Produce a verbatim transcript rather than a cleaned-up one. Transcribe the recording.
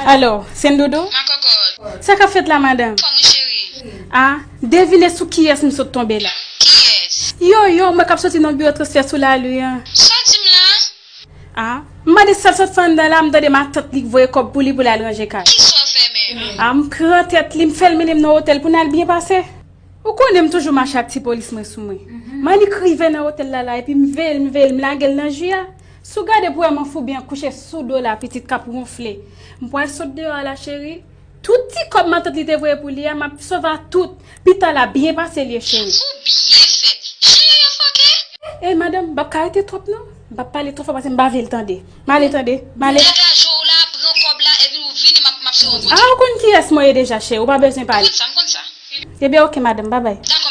Alo, Sendoudou? Makòkòt. Sa k ap fèt la, madanm? Fò mwen, cheri. A, devine sou kiyès m sot tonbe la. Kiyès? Yo, yo, mwen k ap soti nan biwo transfè sou lari an. Sa w di m la? A, m mande sa l sot fè anndan la, m tande matant li k voye kòb pou li pou l al ranje kay. Kisa w fè menm? A, m pran tèt li, m fè l mennen m nan otèl pou n al byen pase. Ou konnen m toujou mache ak ti polis mwen sou mwen. M annik rive nan otèl la la, epi m veye l, m veye l, m lage l nan ji a. Si w gade pou wè m anfoube an kouche sou do la, pitit k ap wonfle. M pral sot deyò a la, cheri. Tout ti kòb matant li te voye pou li a, m ap sove a tout. Pita la byen pase l ye, cheri. Ou byen fèt. Jan yo foke? Ey, madanm, m p ap ka rete twòp non. M p ap pale twò fò paske m pa vle l tande. M ale tande. M ale. Degaje w la, pran kòb la, epi ou vini, m ap, m ap sove yon kote. A, ou konn kiyès mwen ye deja, cheri. Ou pa bezwen pale. M konn sa, m konn sa. Ebyen, oke, madanm. Babay. Dam